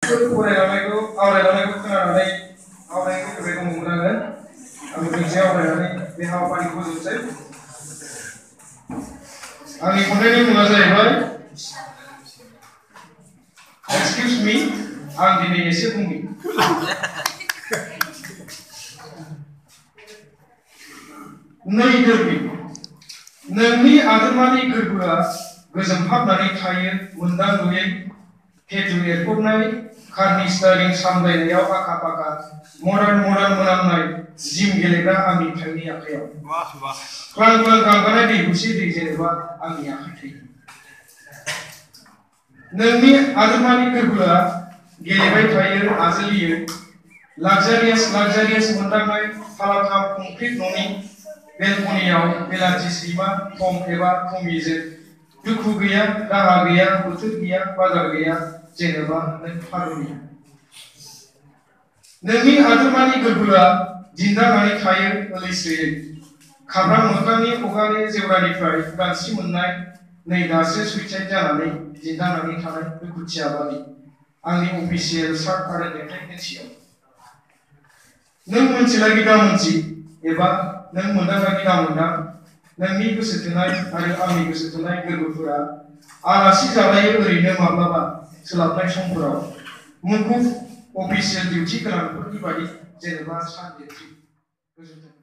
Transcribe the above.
फरायलांनायखौ आवरायलांनायखौ खोनानानै आवरायनो गोबाय दङमोन आङो दोंसे आवरायनानै बे हाबाफारिखौ फोजोबसै। आंनि खन्थाइनि मुङा जाहैबाय एक्सकिउज मी आं दिनै एसे बुंनि। नै दोरबि नोंनि आगोमानि गोरबोआ गोजोंहाबनानै थायो मोनदांलुयै पेटु एरफबनाय कारनि स्टारिं सामलायनायाव आखा फाखा मडार्न मोनामनाय जिम गेलेग्रा आंनि थाइनि आखायाव क्लां क्लां गांगानाय दै गुसे दै जेनेबा आंनि आखाइ थायो। नोंनि आगोमानि गोरबोआ गेलेबाय थायो आजोलियै लाक्जारियास मोनदांनाय फालाथाम कंक्रिट न'नि बेलकनियाव बेलाथि सैमा थम एबा थमिजों दुखु गैया राहा गैया बोथोर गैया बाजार गैया जेनेबा नों फारुनि। नोंनि आगोमानि गोरबोआ दिन्दांनानै थायो ओलैस्रोयै खाब्रां मोखांनि हगारै जेवरानिफ्राय उदांस्रि मोननाय नै दासो सुइसाइड जानानै दिन्दांनानै थानाय दुखुथिया बादि आंनि अफिसियेल सार्ट आरो नेकटाइ दोंसेयाव। नों मोनथिलागि दा मोनथि एबा नों मोनदांलागि दा मोनदां नोंनि गोसो थोनाय आरो आंनि गोसो थोनाय गोरबोफोरा आलासि जालायो ओरैनो माब्लाबा सोलाबनाय समफोराव मुखुब अफिसियेल डिउटि गोनांफोरनि बादि जेनेबा सान डिउटि। गोजोन्थों।